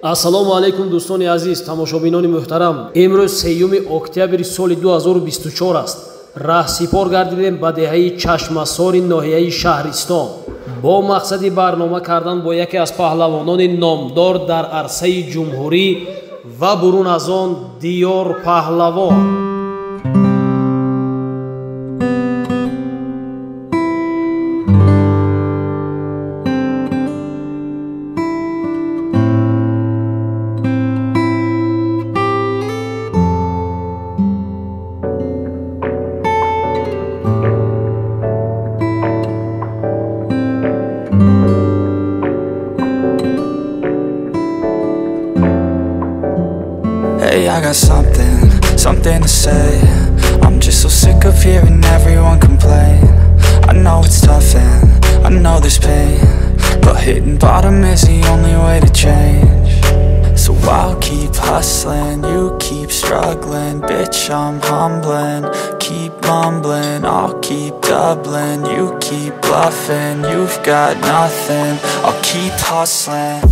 Ассалому алайкум дӯстони азиз, тамошобинони муҳтарам. Имрӯз 3 октябри соли 2024 аст. Раҳсипор гардидем ба деҳаи Чашмасори ноҳияи Шаҳристон бо мақсади барнома кардан бо яке аз паҳлавонони номдор дар арсаи ҷумҳурӣ ва бурун аз он Диёр Паҳлавон. Hey, I got something to say. I'm just so sick of hearing everyone complain. I know it's tough and I know there's pain, but hitting bottom is the only way to change. So I'll keep hustling, you keep struggling. Bitch, I'm humbling, keep mumbling. I'll keep doubling, you keep bluffing. You've got nothing, I'll keep hustling.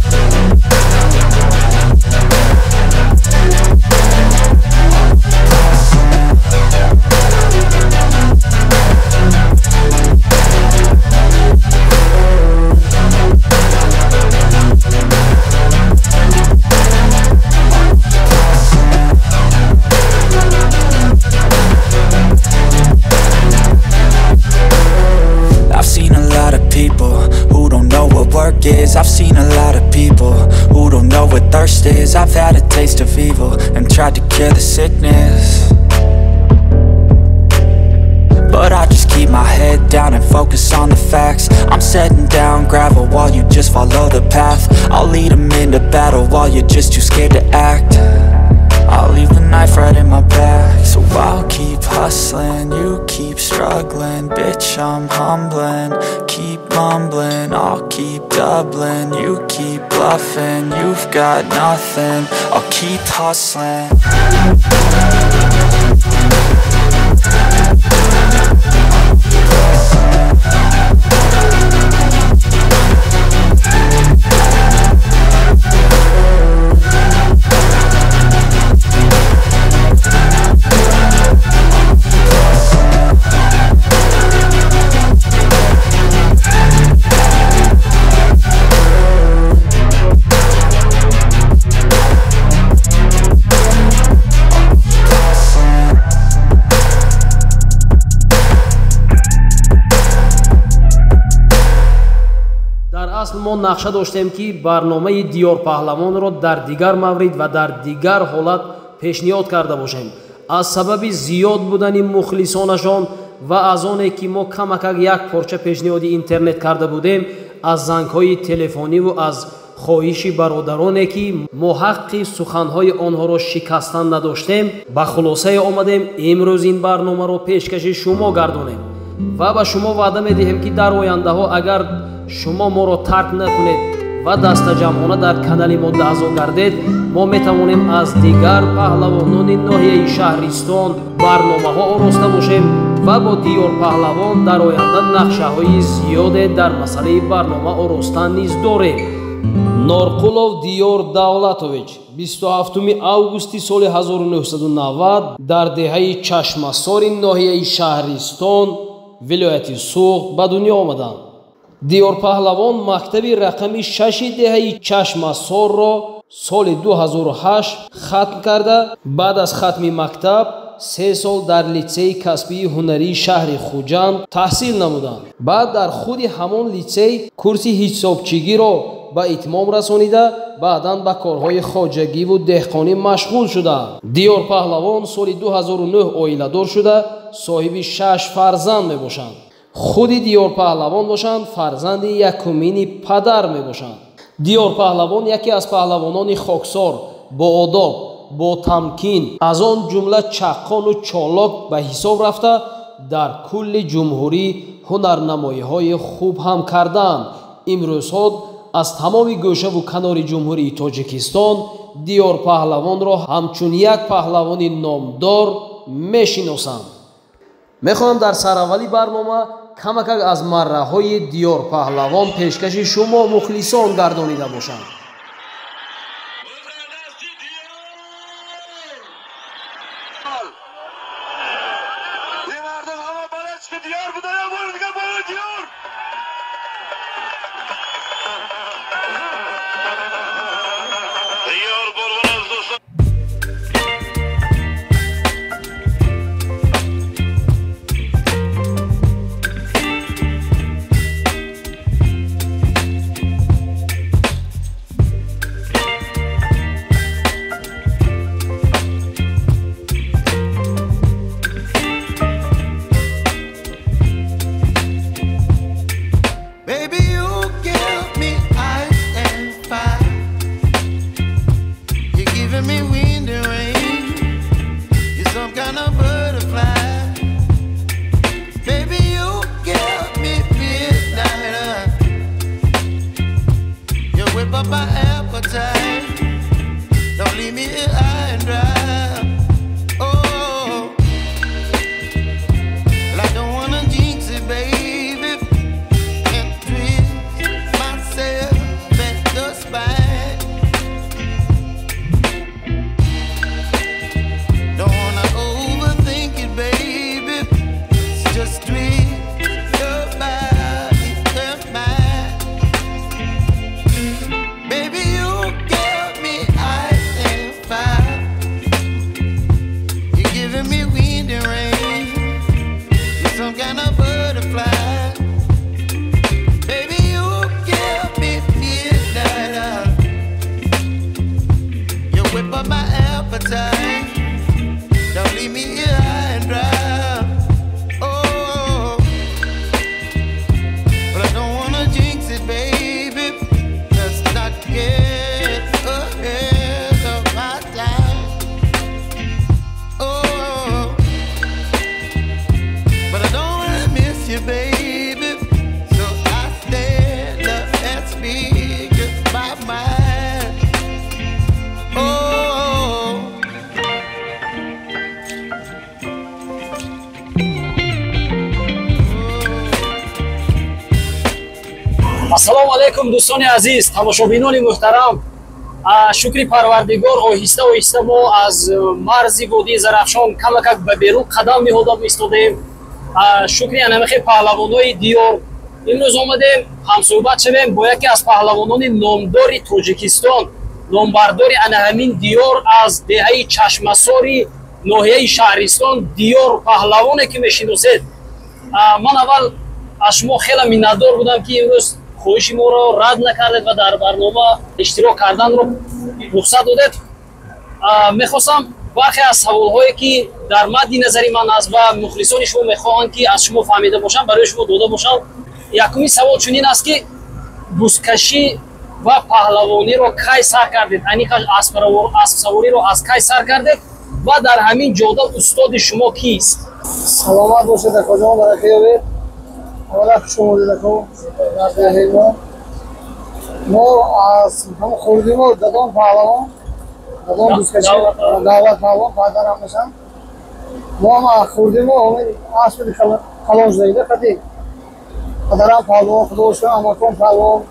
Is. I've seen a lot of people who don't know what thirst is. I've had a taste of evil and tried to cure the sickness, but I just keep my head down and focus on the facts. I'm setting down gravel while you just follow the path. I'll lead them into battle while you're just too scared to act. I'll leave the knife right in my back. So I'll keep hustling, you keep struggling. Bitch, I'm humbling, keep mumbling. I'll keep doubling, you keep bluffing. You've got nothing, I'll keep hustling. Асл мо нақша доштем, ки барномаи Диёр Паҳлавонро дар дигар маврид ва дар дигар ҳолат пешниҳод карда бошем. Аз сабаби зиёд будани мухлисонашон ва аз оне ки мо камакак як порча пешниҳоди интернет карда будем, аз зангҳои телефониву аз хоҳиши бародароне ки мо ҳаққи суханҳои онҳоро шикастан надоштем, ба хулосае омадем имрӯз ин барномаро пешкаши шумо гардонем ва ба шумо ваъда медиҳем, ки дар ояндаҳо агар шумо моро тарк накунед ва дастаҷамъона дар канали мо аъзо гардед, мо метавонем аз дигар паҳлавонони ноҳияи Шаҳристон барномаҳо ороста бошем ва бо Диёр Паҳлавон дар оянда нақшаҳои зиёде дар масъалаи барнома оростан низ дорем. Норқулов Диёр Давлатович 27 августи соли 1990 дар деҳаи Чашмасори ноҳияи Шаҳристон вилояти Суғд ба дунё омаданд. Диёр Паҳлавон мактаби рақами 6 деҳаи Чашмасорро соли 2008 хатм карда, баъд аз хатми мактаб 3 сол дар литсейи касбии ҳунарии шаҳри Хуҷанд таҳсил намуданд. Баъд дар худи ҳамон литсей курси ҳисобчигиро ба итмом расонида, баъдан ба корҳои хоҷагиву деҳқонӣ машғул шуданд. Диёр Паҳлавон соли 2009 оиладор шуда, соҳиби 6 фарзанд мебошанд. Худи Диёр Паҳлавон бошанд фарзанди якумини падар мебошанд. Диёр Паҳлавон яке аз паҳлавонони хоксор, боодоб, ботамкин, аз он ҷумла чаққону чолок ба ҳисоб рафта, дар кулли ҷумҳурӣ ҳунарнамоиҳои хуб ҳам кардаанд. Имрӯзҳо аз тамоми гӯшаву канори ҷумҳурии Тоҷикистон Диёр Паҳлавонро ҳамчун як паҳлавони номдор мешиносанд. Мехоҳам дар сараввали барнома камакак аз марраҳои Диёр Паҳлавон пешкаши шумо мухлисон гардонида бошанд. up my appetite. Don't leave me here high and dry. Oh, but I don't wanna jinx it, baby. Let's not get ahead of my time. Oh, but I don't wanna miss you, baby. So I stand up and speak my mind. Oh. Ассалому алайкум, дӯстони азиз, тамошобинони муҳтарам. Шукри Парвардигор, оҳиста оҳиста мо аз марзи водии Зарафшон камакак ба берун қадам ниҳода истодаем. Шукри анамихи паҳлавонои диёр, имрӯз омадем ҳамсӯҳбат шавем бо яке аз паҳлавонони номдори Тоҷикистон, номбардори ана ҳамин диёр, аз деҳаи Чашмасори ноҳияи Шаҳристон, Диёр Паҳлавоне ки мешиносед. Ман аввал аз шумо хеле миннатдор будам, ки имрӯз хоҳиши моро рад накардед ва дар барнома иштирок карданро рухсат додед. Мехостам бархе аз саволҳое, ки дар мадди назари ман аст ва мухлисони шумо мехоҳанд, ки аз шумо фаҳмида бошам, барои шумо дода бошам. Якумин савол чунин аст, ки бузкашӣ ва паҳлавониро кай сар кардед, аниқаш аспсавориро аз кай сар кардед ва дар ҳамин ҷода устоди шумо кист? Саломат бошед, акоҷон, барака ёбед. Аввала хуш омадед, ако, дар деҳаи мо. Мо аз ҳам хурдӣ мо дадом паҳлавон, дадом бузкашӣ, Давлат паҳлавон, падарам мешам. Мо ҳам аз хурдӣ мо ҳамин аспи калон шудагида қати падарам паҳлавон, худо шукр, амаком паҳлавон,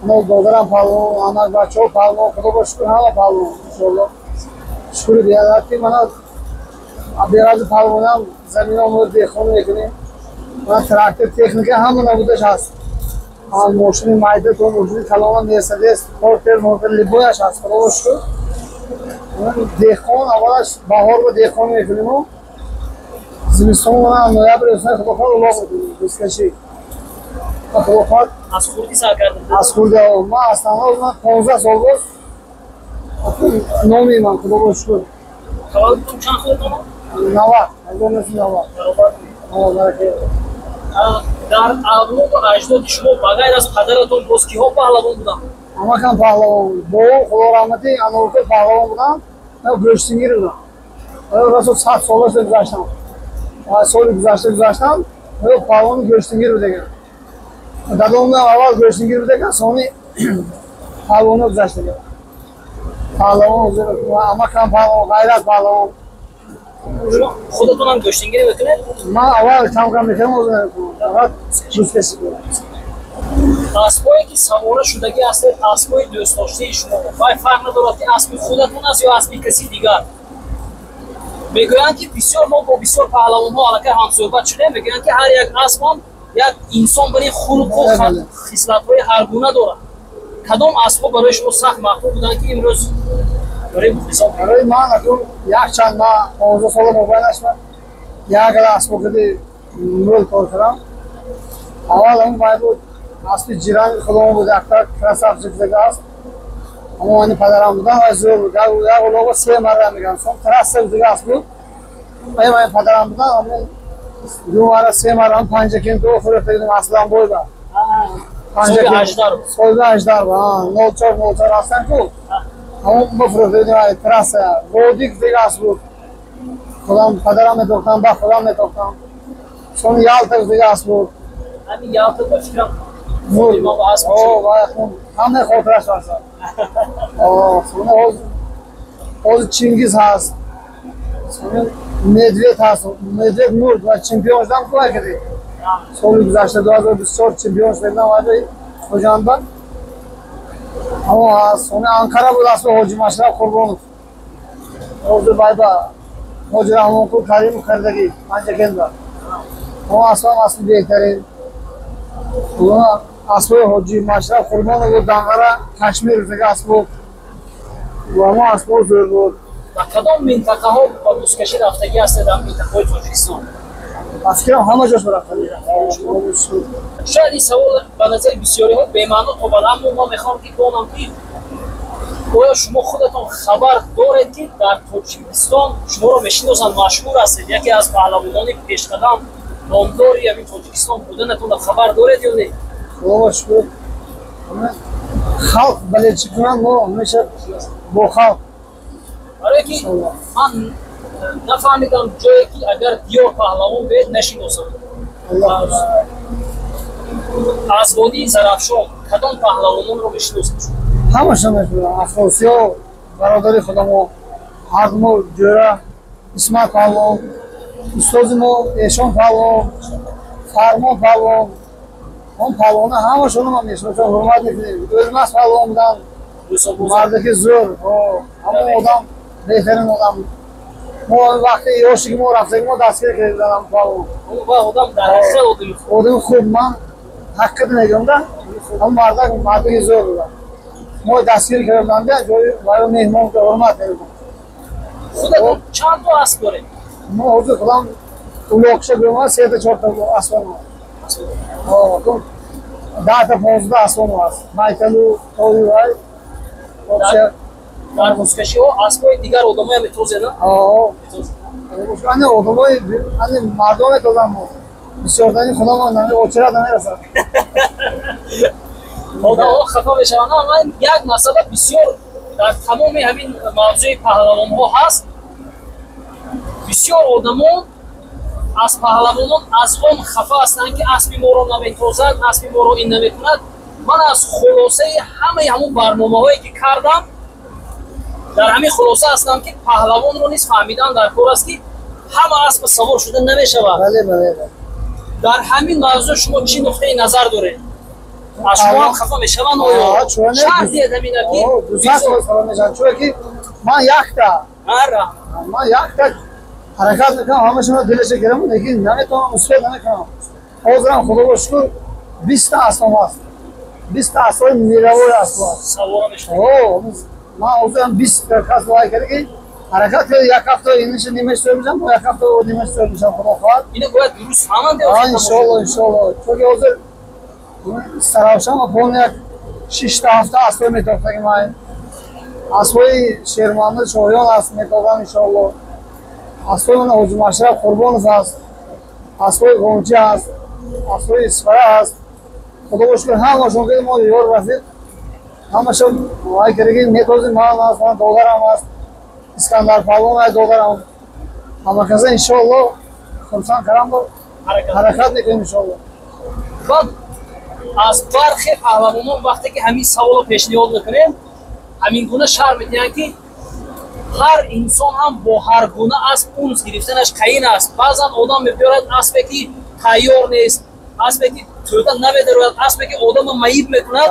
мо додарам паҳлавон, амак бачаҳо паҳлавон, худо ба шукр, ҳама паҳлавон, иншоалло. Шукри беадад, ки мана беғарзи паҳлавонам замино деҳқон мекунем. Мана трактор, техника ҳама набудаш ҳаст. Ҳам мошини майда то мошини калона, Мерседес, Портер, Мортер, либояш ҳаст, худо ба шукр. Деҳқон аввалаш баҳор ба деҳқон мекунему, зимистон мана ноябр, худо хоҳад, улоқ мекунем, бузкашӣ. Худо хоҳад. Аз хурдӣ сар кардед? Аз хурдӣ. Ман аслан ман 15 сол боз номи ман, худо ба шукр. Таваллудтон чанд солтон? 90, 1990. Дар авлоду аҷдоди шумо ба ғайр аз падаратон боз киҳо паҳлавон буданд? Амакам паҳлавон буд. Бобо, худо раҳматӣ, Аноркул паҳлавон буданд, гӯштингир буданд. Расо 100 сола шуда гузаштам. Соли гузашта гузаштам, паҳлавони гӯштингир буд эган. Дадомам аввал гӯштингир буд эган, сони паҳлавоно гузашта эган. Паҳлавон, амакам паҳлавон, Ғайрат паҳлавон. Худатонам гӯштингирӣ мекунед? Ман аввал кам-кам мекардам, ҳозир намекунам. Фақат бузкашӣ. Аспҳое, ки савора шудагӣ ҳастед, аспҳои дӯстдоштаи шумо, вай фарқ надорад, ки аспи худатон аст ё аспи каси дигар. Мегӯянд, ки бисёр мо бо бисёр паҳлавонҳо аллакай ҳамсӯҳбат шудем, мегӯянд, ки ҳар як аспам як инсон барои хулқу хислатҳои ҳаргуна дорад. Кадом аспҳо барои шумо сахт маҳбуб буданд, ки имрӯз барои мухлисон? Барои ман акун якчанд, ман 15 сола мобайнаш як гала аспо кади мӯл кор кардам. Аввал ҳамин вай буд, аспи ҷирани худомон буд, якта красавчик дига аст, ҳамон ани падарам будан, вай зӯр буд, як улоға се марра мегам, сон трасса дига асп буд, вай вай падарам будан, ҳамон ду марра, се марра Панҷакенто фурӯхта гирдем, Аслан бойба. Соҳиби аждар, 04 04 ҳастан ку, ҳамон ба фурӯхта гирдем трасса. Водик дига асп буд, худам падарам метохтам, ба худам метохтам. Сон Ялта дига асп буд. Ҳамин Ялта, ба фикрам, ҳамаи хотираш ҳаст. Ҳозир Чингиз ҳаст, Медвед ҳаст. Медвед мурд ва чемпион шудам, кӯмак кардем. Соли гузашта 2024 чемпион шудам ваи Хуҷандба. Ҳамон ҳаст. Сони Анқара буд, аспи Ҳоҷи Машраб Қурбонов. Ҳозир байба Ҳоҷи Раҳмонқул Каримов хардагӣ Панҷакентба. Ҳамон аспам аспи беҳтарин. Аспои Ҳоҷи Машраб Қурбонов буд, Данғара, Кашмир дига асп буд. Ва ҳамон аспҳо зӯр буд. Ба кадом минтақаҳо ба бузкашӣ рафтагӣ ҳастед дар минтақаҳои Тоҷикистон? Ба фикрам, ҳама ҷош рафтагӣ. Шояд ин савол ба назари бисёриҳо бемаъно тобад, аммо ман мехоҳам, ки донам, ки Оё шумо худатон хабар доред, ки дар Тоҷикистон шуморо мешиносанд, машҳур ҳастед, яке аз паҳлавонони пешқадам, номдори ҳамин Тоҷикистон буданатонро хабар доред ё не? Худо шукр, халқ бале чӣ кунанд, мо ҳамеша бо халқ. Барое ки ман нафаҳмидам, ҷое ки агар Диёр паҳлавон беед, нашиносам. Аз водии Зарафшон кадом паҳлавононро мешиносед? Ҳамаша мешиносам. Афросиёб бародари худамо, ҳардмо ҷӯра, Исмат паҳлавон, устози мо Эшон паҳлавон, Фармон паҳлавон, он паҳлавона ҳамашонро ман мешиносам, ҳурмат мекунем. Ӯзмас паҳлавон буданд, мардаки зӯр, ҳамон одам беҳтарин одам. Мо вақти ёши ки мо рафтаги, мо дастгир кардам паҳлавон. Одами хуб, ман ҳақиқат мегӯям да, ҳамон мардак мардаки зӯр буданд. Мо дастгир кардам, ҷои вайро меҳмон ҳурмат мекунам. Худатон чанд то асп доред? Мо ҳозир худам улоқша гӯям, сета чорта аспам, 10-та 15 аспам аст, майталу тои вай. Дар бузкашиҳо аспҳои дигар одамоя метозед? Ани одамои, ани мардум метозам, мо бисёртани худам очират намерасад. Одамҳо хафа мешаванд. Ман як масъала бисёр дар тамоми ҳамин мавзӯи паҳлавонҳо ҳаст. Бисёр одамон аз паҳлавонон аз он хафа ҳастанд, ки аспи моро наметозад, аспи моро ин намекунад. Ман аз хулосаи ҳамаи ҳамун барномаҳое ки кардам, дар ҳамин хулоса ҳастам, ки паҳлавонро низ фаҳмидан дар кор аст, ки ҳама аспа савор шуда намешавад. Дар ҳамин мавзӯъ шумо чӣ нуқтаи назар доред? Аз шумо ҳам хафа мешаванд оё? Шарт диҳед ҳамина ки Чунки ман якта, ман якта ҳаракат мекунам, ҳамашонро дилаша гирам, лекин наметавонам, успех намекунам. Ҳозирам, худоро шукр, 20-та аспам аст, 20-та аспои мировой асп аст. Ман ҳозирам 20 кас вай карда ки ҳаракат карда, як ҳафта иниша нимаш сӯр мешам, як ҳафта нимаш сӯр мешам, худо хоҳад. Ино бояд дуруст фаҳманд. Иншоалло, иншоалло. Чунки ҳозир Саравшан полни як шишта ҳафта аспои метохтаги ман, аспои Шерманду Шоҳиён аст, метозам иншоалло. Аспои ман Ҳоҷи Машраб Қурбонов аст, аспои Ғончи аст, аспои Исфара аст. Худо шукр, ҳамашон ки мо ёр рафиқ, ҳамашон вай кардаги метозим. Ман аст, ман додарам аст, Искандар паҳлавон ай додарам, ҳама каса иншоалло хурсанд кардам, ҳаракат мекунем иншоалло. Баъд аз бархе паҳлавонон вақте ки ҳамин саволро пешниҳод мекунем, ҳамин гуна шарҳ медиҳанд, ки ҳар инсон ҳам бо ҳар гуна асп унс гирифтанаш қаин аст. Баъзан одам мебиёрад аспе ки тайёр нест, аспе ки тӯда намедарояд, аспе ки одамро маиб мекунад.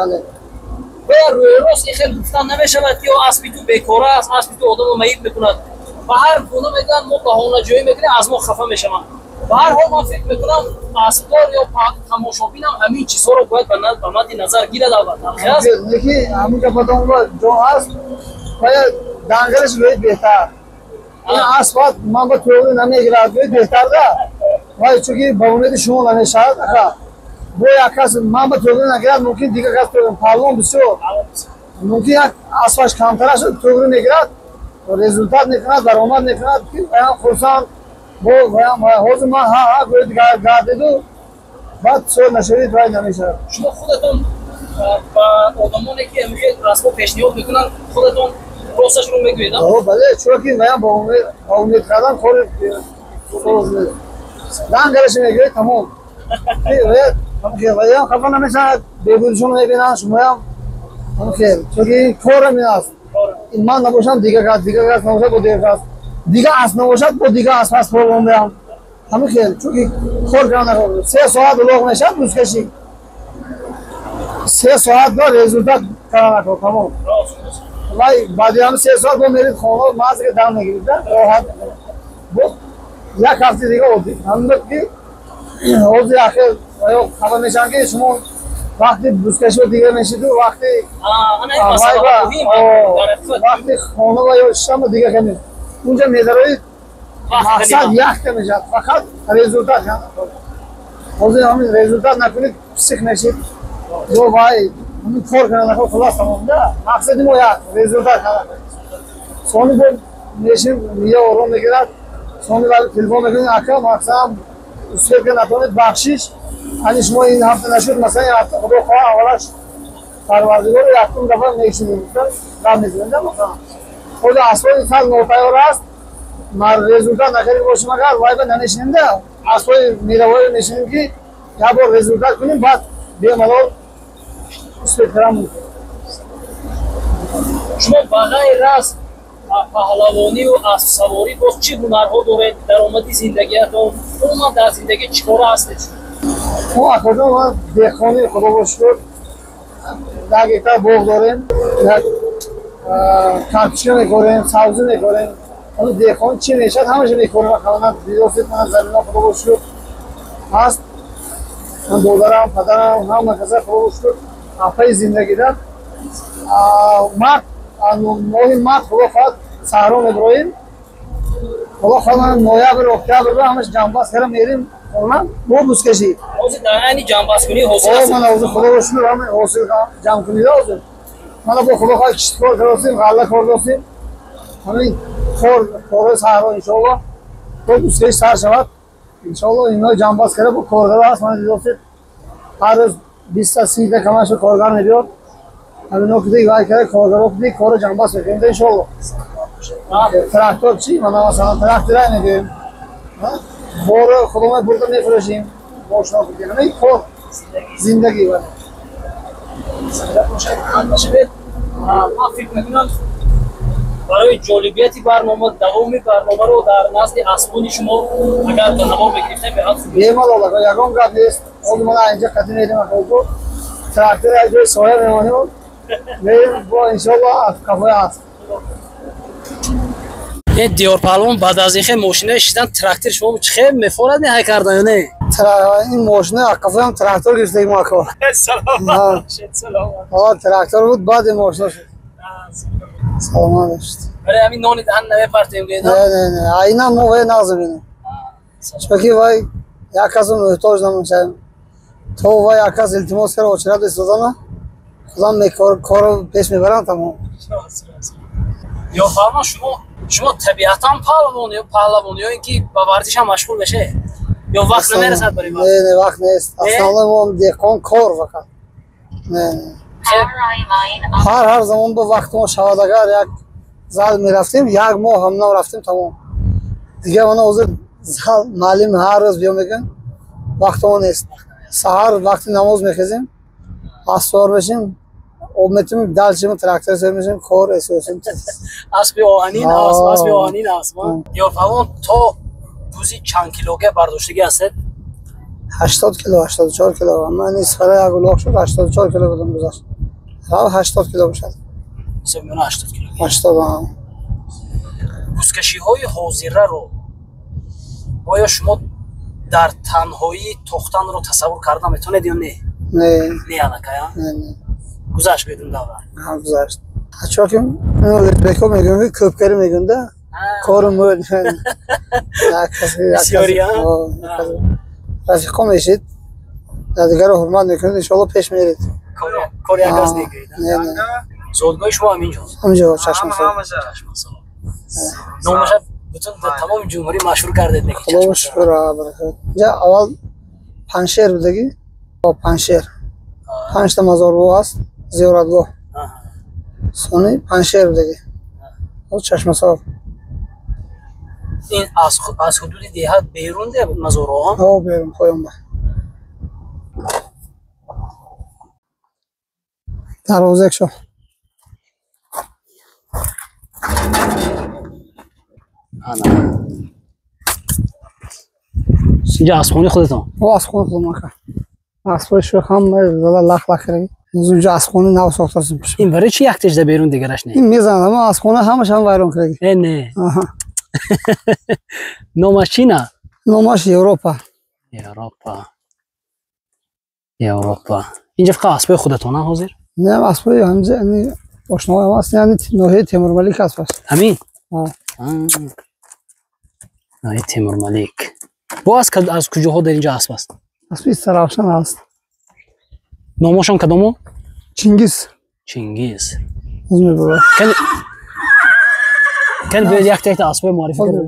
Бояд рӯйрост ин хел гуфтан намешавад, ки ё аспи ту бекора аст, аспи ту одамро маиб мекунад. Ба ҳар гуна мегӯянд, мо баҳонаҷӯӣ мекунем, аз мо хафа мешаванд. Ба ҳар ҳол, ман фикр мекунам, аспдор ё тамошобинам ҳамин чизҳоро бояд ба мадди назар гирад албатта. Лекин ҳамин гапатонба ҷо ҳаст, бояд дангараш гӯед беҳтар. Ин асп ман ба тӯғри намегирад, гӯед беҳтар да вай, чунки ба умеди шумо намешавад. Ака, бо як кас ман ба тӯғри нагирад, мумкин дигар кас тӯғри. Паҳлавон бисёр, мумкин як аспаш камтараш тӯғри мегирад, результат мекунад, баромад мекунад, ки ваям хурсанд бо ваям. Ҳозир ман ҳа ҳа гӯед гардиду баъд соя нашавид, вай намешавад. Шумо худатон ба одамоне ки ҳамихел расмо пешниҳод мекунанд, худатон росташро мегӯед? Бале, чунки ваям ба умед кардан кори дангараш мегӯед, тамом, ваям хафа намешавад, бебудишон мебинанд, шумоям чунки корам ин аст. Ман набошам, дигар кас, дигар кас набошад, бо дигар кас, дигар асп набошад, бо дигар асп аст полон. Ҳамин хел, чунки кор кардан 3 соат улоқ мешавад, бузкашӣ 3 соат ба результат кардан накор, тамом. Вай баъди ҳам 3 соат бо мерид хона, мазга дам мегирид, роҳат, бо як ҳафта дига оддӣ. Ҳамин ки ҳозир ахир хафа мешаванд, ки шумо вақти бузкаширо дигар мешиду, вақти хона ва ё шишама дигар ками унҷа медароид, мақсад якта мешавад, фақат результат. Ҳозир ҳамин результат накунед, псих мешид ё вай. Кор кардан хулос тамом да. Мақсади мо як результат кардан. Сони бо мешин мия ором мегирад. Сони вали телефон мекунем ака мақсадам успех ка натонед бахшиш. Ани шумо ин ҳафта нашуд, масалан ин ҳафта худо хоҳад аввалаш Парвардигоро якум дафъа мешинем, гап мезанем да масалан. Худи асбоби фал нотайёр аст, мар результат накарда бошем агар вай ба нанешинем да, асбоби мировой мешинем ки як бор результат кунем, баъд бемалол успех кардан мумкин. Шумо ба ғайр аз паҳлавонию аспсаворӣ боз чӣ ҳунарҳо доред? Даромади зиндагиятон умуман дар зиндагӣ чӣ кора ҳастед? Мо акоҷон ман деҳқони худо бо шукр, як гектар боғ дорем, як картошка мекорем, сабзӣ мекорем. Деҳқон чӣ мешавад ҳамаша мекорем. Акалан дидосед ман замина худо бо шукр ҳаст. Ман додарам, падарам ҳама каса худо бо шукр апаи зиндагида. Март, моҳи март худо хоҳад саҳро мебироем. Худо хоҳад ман ноябр, октябр ҳамаш ҷамъбаст карда мерем хона бо бузкашӣ. Ҳозир дар айни ҷамъбасткунӣ ҳосил аст? Ман ҳозир худо бо шукр ҳама ҳосил ҷамъкунида ҳозир. Мана бо худо хоҳад кишткор кардосем, ғалла кордосем. Ҳамин кор корҳои саҳро иншоаллоҳ бо бузкашӣ сар шавад. Иншоаллоҳ ино ҷамъбаст карда бо коргаро ҳаст. Мана дидосед ҳар рӯз 20 та 30 та камаша коргар мебиёд. Ҳамино ки вай карда коргаро ки корро ҷамъбаст мекунем иншоаллоҳ. Трактор чӣ? Мана масалан трактора мегирем. Боро худома бурда мефурӯшем. Мошина кунем. Ҳамин кор зиндагӣ вале. Ман фикр мекунам барои ҷолибияти барнома давоми барномаро дар назди аспони шумо агар ба навор мегирифтем беҳад хуб. Бемалол ака, ягон гап нест. Ҳозир мана инҷа қатӣ мерем акоку. Трактор як ҷои соя мемонем. Мерем бо иншоаллоҳ қафои асп. Ин Диёр Паҳлавон баъд аз ин хел мошина шидан трактор шумо чӣ хел мефорад не ҳай кардан ё не? Ин мошина қафоям трактор гирифтагӣ мо ака. Саломат бошед, саломат. Ҳа, трактор буд, баъд ин мошина шуд. Саломат бошед. Барои ҳамин нони даҳан намепартем гӯед? Не, не, не. Инам мо вай нағз мебинем. Чунки вай як касо муҳтоҷ намешавем. То вай як кас илтимос кард очират истодана, худам корро пеш мебарам тамом. Диёр Паҳлавон, шумо табиатан паҳлавон ё паҳлавон ё ин ки ба варзиш ҳам машғул мешавед? Ё вақт намерасад барои варзиш? Не, не, вақт нест. Аслан мо деҳқон кор фақат. Не, не. Ҳар замон бо вақт мо шавад агар як зал мерафтем, як моҳ ҳам нарафтем тамом. Дигар мана ҳозир зал маълим ҳар рӯз биё мекун, вақтмо нест. Саҳар вақти намоз мехезем, асвор мешем, об метунем, дальше трактор сер мешем, кор эсосем. Аспи оҳанин аст, аспи оҳанин аст. Диёр Паҳлавон то бузи чанд килога бардоштагӣ ҳастед? 80 кило, 84 кило. Ман ин сфера як улоқ шуд, 84 кило будам гузашт. Рав 80 кило бошад. Ҳисоб миёна 80 кило. 80, а. Бузкашиҳои ҳозираро оё шумо дар танҳоӣ тохтанро тасаввур карда метавонед ё не? Не. Не аллакай, а? Не, не. Гузашт бедун давра? Ҳа, гузашт. Чунки ӯзбекҳо мегӯянд ки кӯпкарӣ мегӯянд да? Кору мӯл. Бисёри, а? Рафиқо мешид, дигарро ҳурмат мекунед, иншоалло пеш меред. Кор як кас мегӯед? Не, не. Зодгоҳи шумо ҳаминҷост? Ҳаминҷо, Чашмасор. Чашмасор. Номаша бутун дар тамоми ҷумҳурӣ машҳур кардед неки? Худо шукр, баракат. Инҷа аввал Панҷшер будагӣ, Панҷшер. 5 та мазоргоҳ аст, зиёратгоҳ. Сони Панҷшер будагӣ. Ҳозир Чашмасор. Ин аз ҳудуди деҳа берун де мазорҳо? Ҳо, берун, поён ба. Дарвоза якшо. Ана. Инҷа аспхонаи худатон? О, аспхонаи худам ака. Аспҳои шӯх ҳама зада лах-лах карда. Инҷо аспхона нав сохтасем. Ин барои чӣ як тежда берун дигараш не? Ин мезанад, ама аспхона ҳамаш ҳам вайрон карда. Э, не. Номаш чӣ на? Номаш Европа. Европа. Европа. Инҷа фақат аспҳои худатон ҳозир? Не, аспҳои ҳамҷа, яъне ошноҳоям аст, яъне ноҳияи Темурмалик асп аст. Ҳамин? Ҳа. Ноҳияи Темурмалик. Бо аз куҷоҳо дар инҷо асп аст? Аспи Истаравшан аст. Номошон кадомо? Чингиз. Чингиз. Мебурад. Кани биёед якта якта аспҳои муаррифӣ кардем.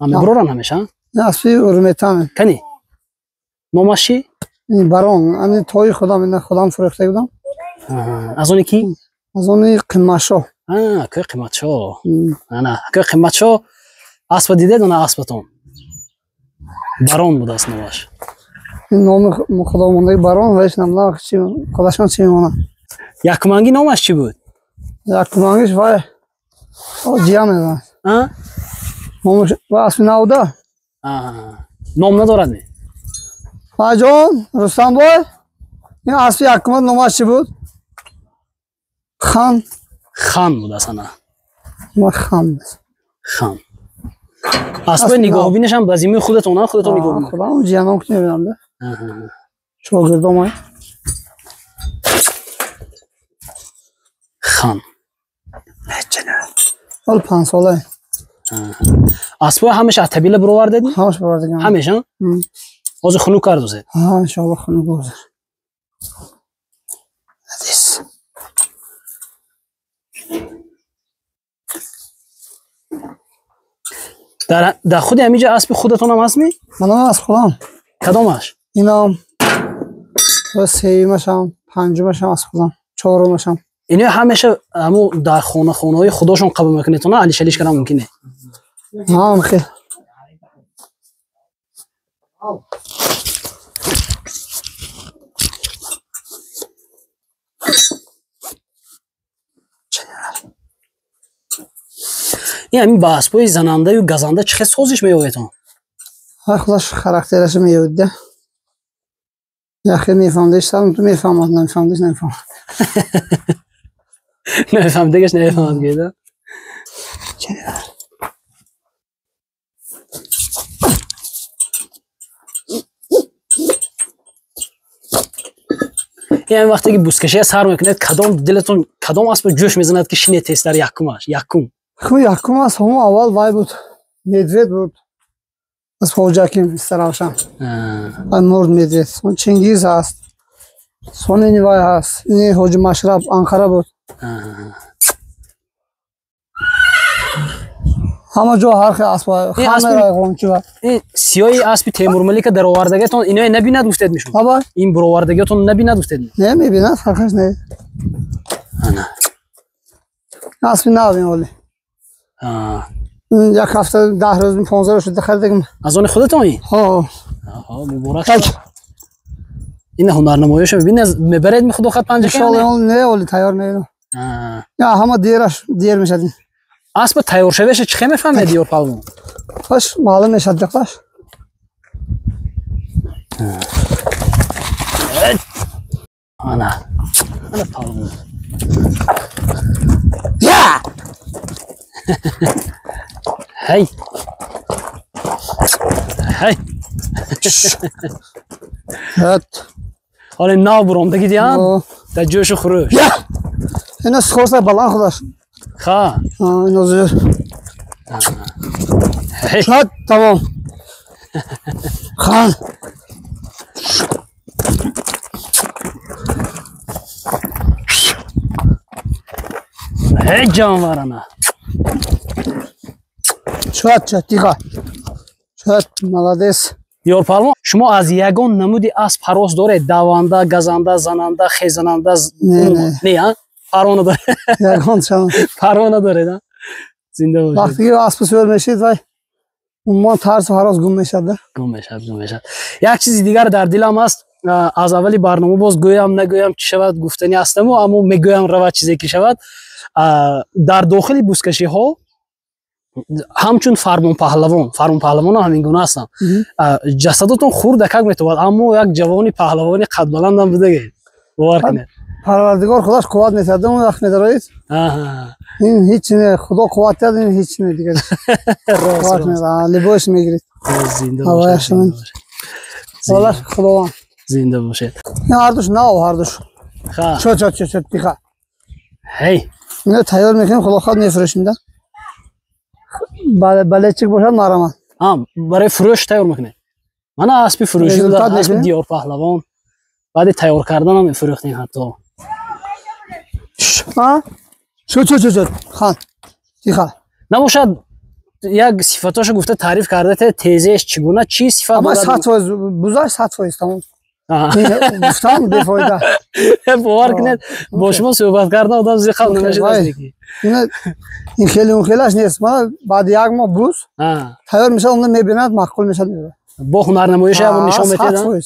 Мебуроран ҳамеша? Аспи Урметан. Кани? Номаш чӣ? Барон. Ани тои худам, ина худам фурӯхта будам. Аз они ки? Аз они Қиматшо. Акои Қиматшо. Ана, акои Қиматшо аспа дидед, ана аспатон. Барон будааст номаш. Ин номи худо мондаги Барон, вайш намдонам чи худашон чӣ мемонад. Якумангӣ номаш чӣ буд? Якумангиш вай ҷия медонад. Номаш вай аспи навда. Ном надорад ми? Вайҷон, Рустамбой, ин аспи якума номаш чӣ буд? Хан. Хан будааст ана. Ма хан буд. Хан. Аспои нигоҳубинашам ба зиммаи худатон, а? Худатон нигоҳ мекунед? Худам ҷиянам ки мебинам да. Шогирдомай. Хан. Ҳол 5 сола. Аспои ҳамеша аз табила баровардед? Ҳамаш баровардагам. Ҳамеша? Ҳозир хунук кардозед? Ҳа, иншоалло хунук ҳозир. Ҳадис. Дар худи ҳаминҷа аспи худатонам ҳаст ми? Манам асп худам. Кадомаш? Инам ва сеюмашам, панҷумашам асп худам, чорумашам. Ино ҳамеша ҳамо дар хона-хонаҳои худошон қабул мекунед, на алишалиш кардан мумкин не? Ҳа, хел. Ин ҳамин ба аспҳои занандаю газанда чӣ хел созиш меёбедон? Ҳар худаш характераша меёбед да. Яхе мефаҳмдеш, сарм ту мефаҳмад, намефаҳмдеш намефаҳмад. Намефаҳмдагаш намефаҳмад гӯяда. Ин ҳамин вақте ки бузкашия сар мекунед, кадом дилатон кадом аспо ҷӯш мезанад ки шинед тезтар якумаш, якум? Якум аз ҳамон аввал вай буд, Медвед буд. Аз Хоҷаким Истаравшан. Вай мурд Медвед. Сон Чингиз ҳаст. Сон ини вай ҳаст. Ини Ҳоҷи Машраб Анқара буд. Ҳама ҷо ҳар хел асп хамера ғончи ва. Ин сиёҳи аспи Темурмалика даровардагиатон иное набинад гуфтед мешуд? Аба? Ин баровардагиатон набинад гуфтед? Не, мебинад, фарқаш не. Ана. Аспи нав ин оли. Як ҳафта, 10 рӯз, 15 рӯз шуда харидагим. Аз они худатон ин? Ҳо. Аҳо, муборак шуд. Ин ҳунарнамоиёшо мебинед, мебаред ми худо хат панҷа Иншоалло, не, оли тайёр не. Я ҳама дераш дер мешад. Аспа тайёр шаваша чӣ хел мефаҳмед Диёр палвон? Хош, маълум мешад диққаш. Ана. Ана палвон. Я! Ҳай! Ҳай! Ҳат. Ҳоле нав буромдаги диям? Дар ҷӯшу хурӯш. Я! Ина скорса баланд худаш. Ха. Ино зӯр. Шад, тамом. Хан. Ҳей ҷонвар ана. Шад, шад, тиха. Шад, молодец. Диёр палвон, шумо аз ягон намуди асп ҳарос доред? Даванда, газанда, зананда, хезананда? Не, не. Не, а? Парво надоред? Ягон чанд. Парво надоред, а? Зинда бошед. Вақте ки аспи сӯр мешид, вай умуман тарсу ҳарос гум мешад, да? Гум мешад, гум мешад. Як чизи дигар дар дилам аст, аз аввали барнома боз гӯям, нагӯям чӣ шавад гуфтанӣ ҳастаму, аммо мегӯям равад чизе ки шавад. Дар дохили бузкашиҳо ҳамчун фармонпаҳлавон, фармонпаҳлавонам ҳамин гуна ҳастанд. Ҷасадотон хурдакак метавад, аммо як ҷавони паҳлавони қадбаландам будагед. Бовар кунед. Парвардигор худаш қувват метиҳад, он вақт медароед. Ин ҳеҷ не, Худо қувват диҳад, ин ҳеҷ не дигар. Қувват медиҳад, либос мегиред. Зинда бошед. Худош Худованд. Зинда бошед. Ин ҳардуш нав, ҳардуш. Ха. Чо, чо, чо, чо, тиха. Ҳей. Ино тайёр мекунем, Худо хоҳад мефурӯшем да. Бале, чик бошад марамат. Барои фурӯш тайёр мекунед. Мана аспи фурӯшӣ буда, аспи Диёр паҳлавон. Баъди тайёр карданам мефурӯхтем ҳатто. Шуд шуд шуд шуд. Хан. Тиха. Набошад як сифатошо гуфта таъриф карда, тезеш чӣ гуна, чӣ сифат дорад? 100%, бузаш 100% тамом. Гуфтам бефоида. Бовар кунед, бо шумо суҳбат кардан одам зиқал намешуд. Ин хеле он хелаш нест. Ман баъди як моҳ буз тайёр мешавад, онро мебинад, маъқул мешавад. Бо ҳунарнамоиша ябор нишон метиҳад.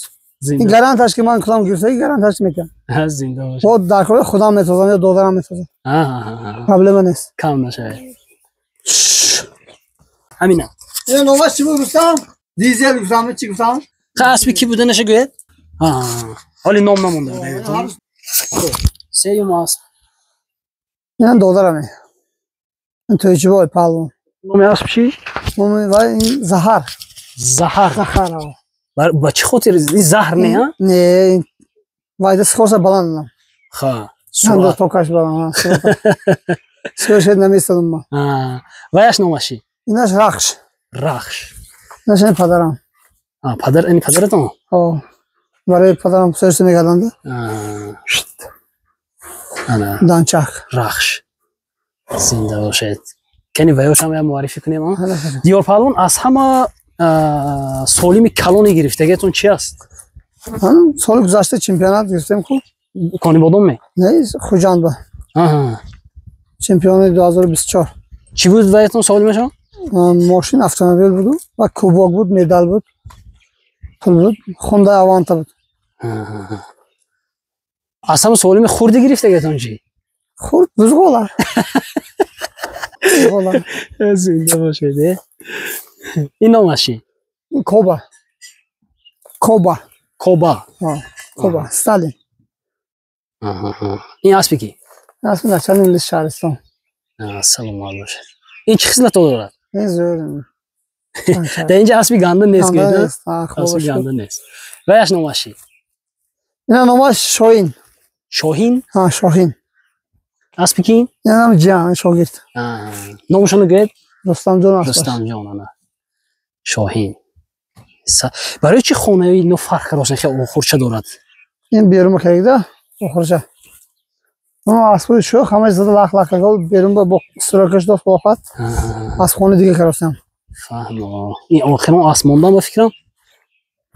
Ин гаранташ ки ман кулам гирифтаги, гаранташ метиҳам. Зинда бошед. Бо дар кори худам метозам ё додарам метозам. Проблема нест. Кам нашавед. Ҳамина. Ин номаш чӣ буд гуфтам? Дизел гуфтам, чӣ гуфтам? Аспи кӣ буданаша гӯед? Ҳоли ном намонда. Сеюм асп. Ин додараме. Ин Тӯйчибой паҳлавон. Номи асп чӣ? Номи вай ин Заҳар. Заҳар. Заҳар. Ба чӣ хотир? Ин заҳр не, а? Не, вайда скорса баланд. Ха. Суръат токаш баланд. Скорша наместадам ма. Ваяш номаш чӣ? Инаш Рахш. Рахш. Инаш ин падарам. Падар, ин падаратон? Ҳо. Барои падарам сӯрса мекарданд. Ана. Данчак. Рахш. Зинда бошед. Кани ваёшам я муаррифӣ кунем, а? Диёр паҳлавон, аз ҳама солими калоне гирифтагиатон чи аст? Соли гузашта чемпионат гирифтем ку. Конибодом ме? Не, Хуҷанд ба. Чемпиони 2024. Чӣ буд ваятон солимашон? Мошин, автомобил буду ва кубок буд, медал буд, пул буд, Хонда Аванта буд. Аз ҳама солими хурди гирифтагиатон чӣ? Хурд бузғола. Бузғола. Зинда бошед. Ин номаш чӣ? Коба. Коба. Коба. Коба. Сталин. Ин аспи кӣ? Аспи начальник милиси шаҳристон. Саломат бошед. Ин чӣ хислато дорад? Ин зӯр. Дар инҷа аспи ганда нест, гӯед? Аспи ганда нест. Ваяш номаш чӣ? Ина номаш Шоҳин. Шоҳин? Ҳа, Шоҳин. Аспи кӣ? Ина ҷиҳан, шогирд. Номашонро гӯед? Рустамҷон аспаш. Рустамҷон, ана. Шоҳин. Барои чӣ хонаи ино фарқ кард, хеле охурча дорад? Ин берун кардида охурча. Он аспои шӯх ҳамааш зада лах лах кард, берун бо сирокаш дошт бохад. Аз хона дига каростам. Фаҳмо. Ин охирон асп мондан ба фикрам.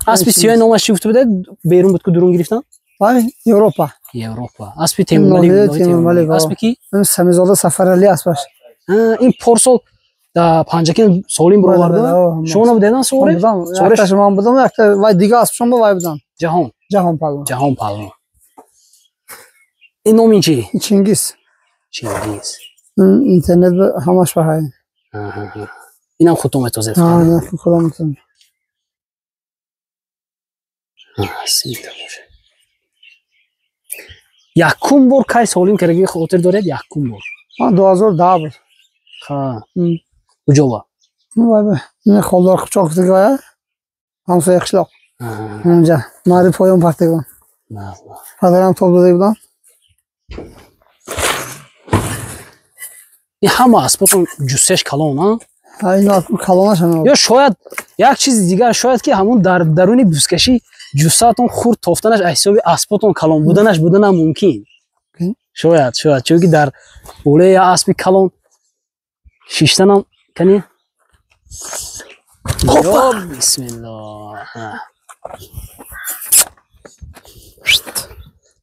Аспи сиёҳи номаш чӣ гуфта будед? Берун буд ку дурун гирифтан? Вай, Европа. Европа. Аспи Темурмалик. Темурмалик. Аспи ки? Самизода Сафарали аспаш. Ин порсол да Панҷакент солим бароварда. Шумо набудед соре? Якташ ман будам, якта вай дига аспшон ба вай будам. Ҷаҳон. Ҷаҳон паҳлавон. Ҷаҳон паҳлавон. Ин номи чӣ? Чингиз. Чингиз. Интернет ҳамаш баҳай. Инам худтон метозед. Ҳа, худам метозам. Зинда бошед. Якум бор кай солим кардаги хотир доред? Якум бор. Ман 2010 буд. Ха. Куҷо ба? Ин Холдор Қипчоқ гуфтаги вая, ҳамсоя қишлоқ. Ҳаминҷа мари поён партагон. Падарам тоб дода будам. Ин ҳама аспотон ҷуссеш калон, а? Ин калонаш ҳама. Ё шояд як чизи дигар, шояд ки ҳамун дар даруни бузкашӣ ҷуссаатон хурд тофтанаш аз ҳисоби аспотон калон буданаш буданам мумкин. Шояд, шояд, чунки дар болои як аспи калон шиштанам кани. Ё бисмиллоҳ.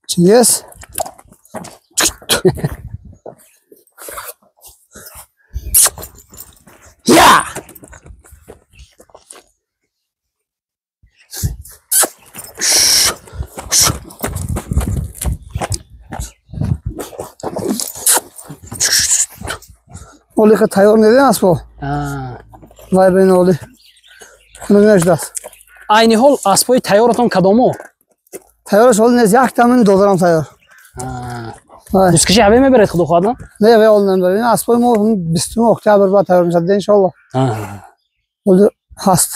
Чингиз. Я! Оли ха тайёр недем аспо. Вай бин оли. Хунук нашудааст. Айни ҳол аспои тайёратон кадомо? Тайёраш ҳол нест, як тамин додарам тайёр. Бузкаши ҳаве мебаред худо хоҳад, на? Не, вай ҳол намебарем. Аспои мо 20 октябр баъд тайёр мешавад, иншоаллоҳ. Ҳоли ҳаст.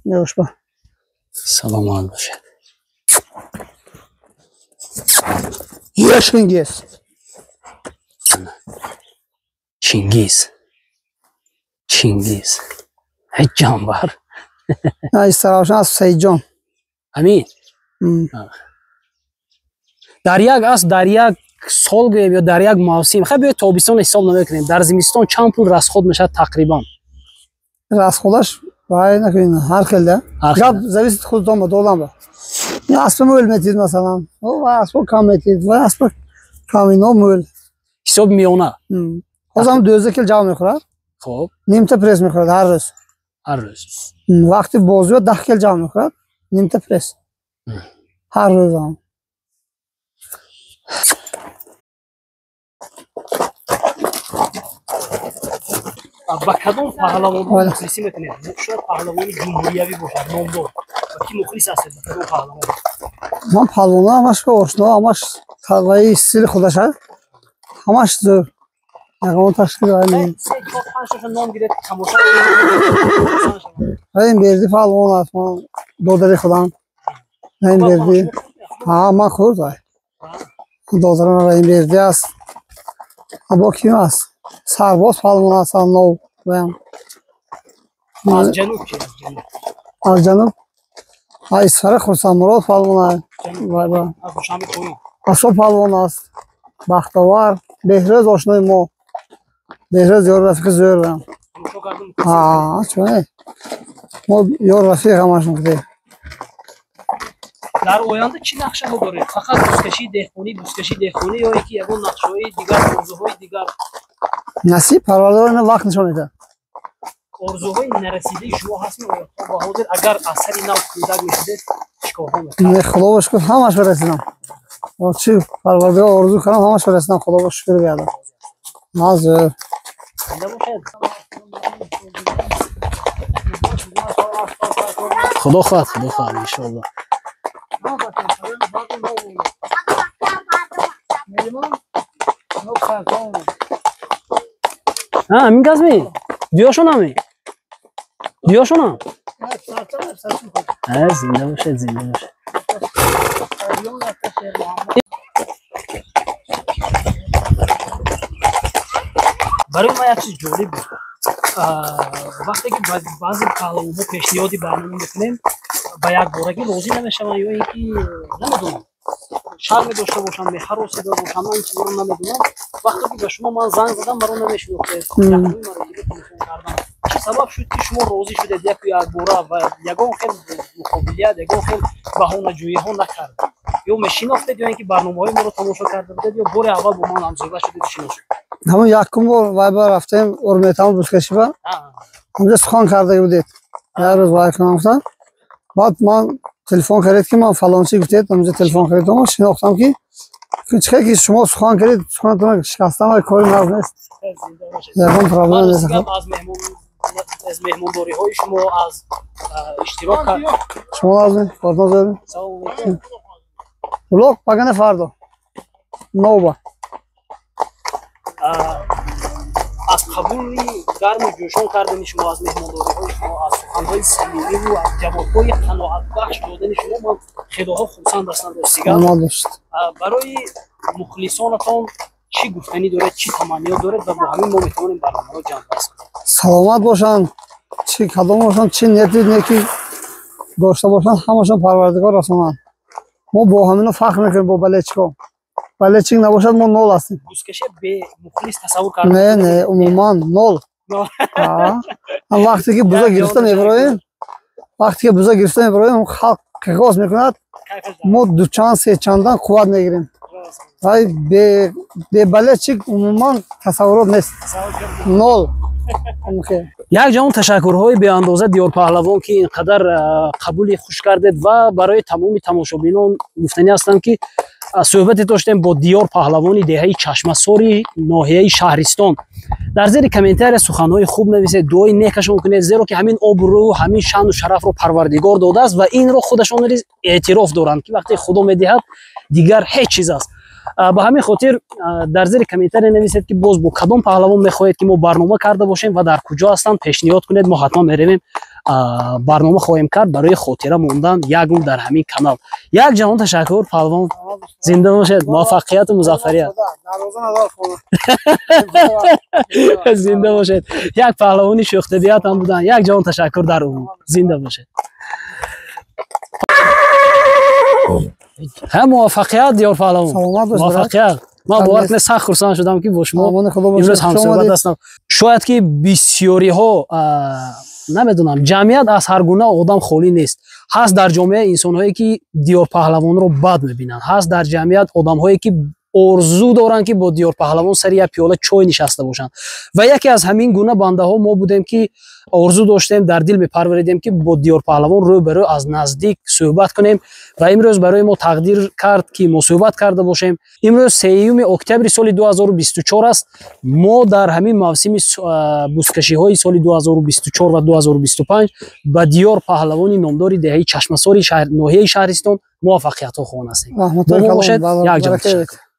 Меошба. Саломат бошед. Ё Чингиз. Чингиз. Чингиз. Ҳеҷ ҷанбар. На, истаравшан асп Саидҷон. Амин. Дар як асп, дар як сол гӯем ё дар як мавсим, хай биёед тобистон ҳисоб намекунем, дар зимистон чанд пул расход мешавад тақрибан? Расходаш вай накунед, ҳар хел да. Гап зависит худтон ба долам ба. Аспа мӯл метид масалан, вай аспа кам метид, вай аспа кам ино мӯл. Ҳисоби миёна. Ҳозам 12 кил ҷав мехӯрад. Хоб. Нимта пресс мехӯрад ҳар рӯз. Ҳар рӯз. Вақти бозиё 10 кил ҷав мехӯрад, нимта пресс. Ҳар рӯзам. Ба кадом паҳлавонҳо мухлисӣ мекунед? Шояд паҳлавони ҷумҳуриявӣ бошад, номдор. Ба кӣ мухлис ҳастед? Ба кадом паҳлавон? Ман паҳлавонҳо ҳамаш ошно, ҳамаш ваи стили худаша, ҳамаш зӯр. Ягон ташкил вай не. Се, чор, панҷташа ном гиред, тамошо Раим Берди паҳлавон аст, ман додари худам. Раим Берди. Ҳа, ман хурд вай. Додарам Раим Берди аст. Бо ким аст? Сарбоз паҳлавон аст, нов. Аз ҷануб чи? Аз ҷануб? Исфара Хурсандмурод паҳлавон аст. Аз Душанбе поён. Асо паҳлавон аст. Бахтовар, Беҳрӯз ошнои мо. Беҳрӯз ёр рафиқи зӯрам. Ҳа, чуне? Мо ёр рафиқ ҳамашон кудем. Дар оянда чӣ нақшаҳо доред? Фақат бузкашии деҳқонӣ, бузкашии деҳқонӣ ё ин ки ягон нақшаҳои дигар, орзуҳои дигар? Насиб Парвардигор ина вақт нишон медиҳад. Орзуҳои нарасидаи шумо ҳаст меояд? То ба ҳозир агар аз сари нав кӯдак мешудед, чӣ корҳо мекардед? Не, Худо ба шукр ҳамаш расидам. Чӣ Парвардигор орзу кардам, ҳамаш расидам, Худо ба шукр биядам. Назр. Худо хоҳад, Худо хоҳад, иншоаллоҳ. Ҳамин газ ми? Диёшонами? Диёшонам? Зинда бошед, зинда бошед. Барои ман як чиз ҷолиб буд. Вақте ки баъзе паҳлавонҳо пешниҳоди барнома мекунем, ба якборагӣ розӣ намешаванд ё ин ки намедонам, шарме дошта бошанд, меҳаросида бошанд, ман ин чизро намедонам. Вақте ки ба шумо ман занг задам, маро намешинохтед. Якуми маротиба телефон кардам. Чӣ сабаб шуд ки шумо розӣ шудед яку якбора ва ягон хел муқобилият, ягон хел баҳонаҷӯиҳо накардед? Ё мешинохтед, ё ин ки барномаҳои моро тамошо карда будед, ё бори аввал бо ман ҳамсӯҳбат шудед, шинос шудед? Ҳамон якум бор вай ба рафтем, Урметам бузкашиба. Ҳамҷа сухан карда будед. Як рӯз вай кунам гуфтам. Баъд ман телефон кардед ки ман фалончи гуфтед, ҳамҷа телефон кардед, ман шинохтам ки чӣ ки шумо сухан кардед, суханатонро шикастам, вай кори нағз нест. Ягон проблема нест. Аз меҳмондориҳои шумо, аз иштирок шумо лозим, фарзанд зӯр. Улоқ пагане фардо. Навба. Аз қабули гарму ҷӯшон кардани шумо, аз меҳмондориҳои шумо, аз суханҳои самимиву аз ҷавобҳои қаноатбахш додани шумо ман хелоҳо хурсанд ҳастам. Ростигап, барои мухлисонатон чӣ гуфтанӣ доред, чӣ таманниёт доред ва бо ҳамин мо метавонем барномаро ҷамъбаст кунем? Саломат бошанд, чӣ кадом бошанд, чӣ нияти неки дошта бошанд, ҳамашон Парвардигор расонанд. Мо бо ҳамино фахр мекунем, бо балечико. Балечик набошад, мо нол ҳастем. Бузкаше бе мухлис тасаввур карда? Не, не, умуман нол. Вақте ки буза гирифта мебароем, вақте ки буза гирифта мебароем, халқ қиғоз мекунад, мо дучанд, сечандан қувват мегирем. Вай бе балечик умуман тасаввурот нест. Нол. Як ҷаҳон ташаккурҳои беандоза Диёр паҳлавон ки ин қадар қабули хуш кардед ва барои тамоми тамошобинон гуфтанӣ ҳастам ки суҳбате доштем бо Диёр паҳлавони деҳаи Чашмасори ноҳияи Шаҳристон. Дар зери комментария суханҳои хуб нависед, дуои некашон кунед, зеро ки ҳамин обрӯ, ҳамин шаъну шарафро Парвардигор додааст ва инро худашон низ эътироф доранд ки вақте Худо медиҳад дигар ҳеҷ чиз аст. Ба ҳамин хотир дар зери комментария нависед ки боз бо кадом паҳлавон мехоҳед ки мо барнома карда бошем ва дар куҷо ҳастанд, пешниҳод кунед, мо ҳатман меравем, барнома хоҳем кард барои хотира мондан як умр дар ҳамин канал. Як ҷаҳон ташаккур паҳлавон, зинда бошед, муваффақияту музаффарият. Зинда бошед. Як паҳлавони шӯхтабият ҳам буданд. Як ҷаҳон ташаккур дар умум. Зинда бошед. Ҳа, муваффақият Диёр паҳлавон. Муваффақият. Ман бовар кунед, сахт хурсанд шудам, ки бо шумо имрӯз ҳамсӯҳбат ҳастам. Шояд ки бисёриҳо намедонам, ҷамъият аз ҳар гуна одам холӣ нест. Ҳаст дар ҷомеа инсонҳое, ки Диёр Паҳлавонро бад мебинанд, ҳаст дар ҷамъият одамҳое, ки орзу доранд, ки бо Диёр Паҳлавон сари як пиёла чой нишаста бошанд. Ва яке аз ҳамин гуна бандаҳо мо будем, ки орзу доштем, дар дил мепарваридем, ки бо Диёр Паҳлавон рӯ ба рӯ аз наздик суҳбат кунем. Ва имрӯз барои мо тақдир кард, ки мо суҳбат карда бошем. Имрӯз 3 октябри соли 2024 аст. Мо дар ҳамин мавсими бузкашиҳои соли 2024 ва 2025 ба Диёр Паҳлавони номдори деҳаи Чашмасори ноҳияи Шаҳристон муваффақиятҳо хоҳон ҳастем. Бо мо бошед, якҷоя ташаккур.